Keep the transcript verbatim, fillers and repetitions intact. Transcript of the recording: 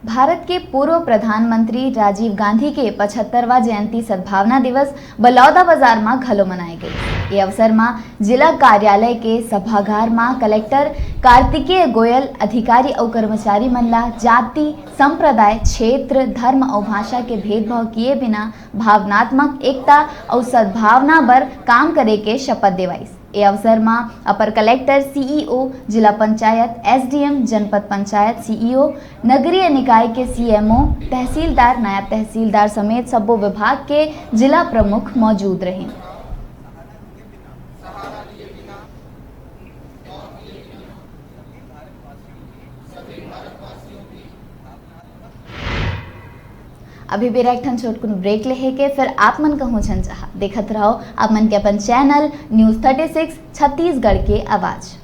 भारत के पूर्व प्रधानमंत्री राजीव गांधी के पचहत्तरवां जयंती सद्भावना दिवस बलौदाबाजार म घलो मनाए गइस। ए अवसर म जिला कार्यालय के सभागार म कलेक्टर कार्तिकेय गोयल अधिकारी अउ कर्मचारी मन ला जाति, संप्रदाय, क्षेत्र, धर्म अउ भाषा के भेदभाव किए बिना भावनात्मक एकता अउ सद्भावना बर काम करे के शपथ देवाइस। ए अवसर म अपर कलेक्टर, सीईओ, जिला पंचायत, एसडीएम, जनपद पंचायत सीईओ, नगरीय निकाय के सीएमओ, तहसीलदार, नायब तहसीलदार समेत सब्बो विभाग के जिला प्रमुख मौजूद रहिन। अभी बेरा एक ठन छोटकुन ब्रेक लेहे के, फिर आप मन कहूँ झन चाहा। देखत रहो आप मन के अपन channel news thirty six Chhattisgarh के आवाज़।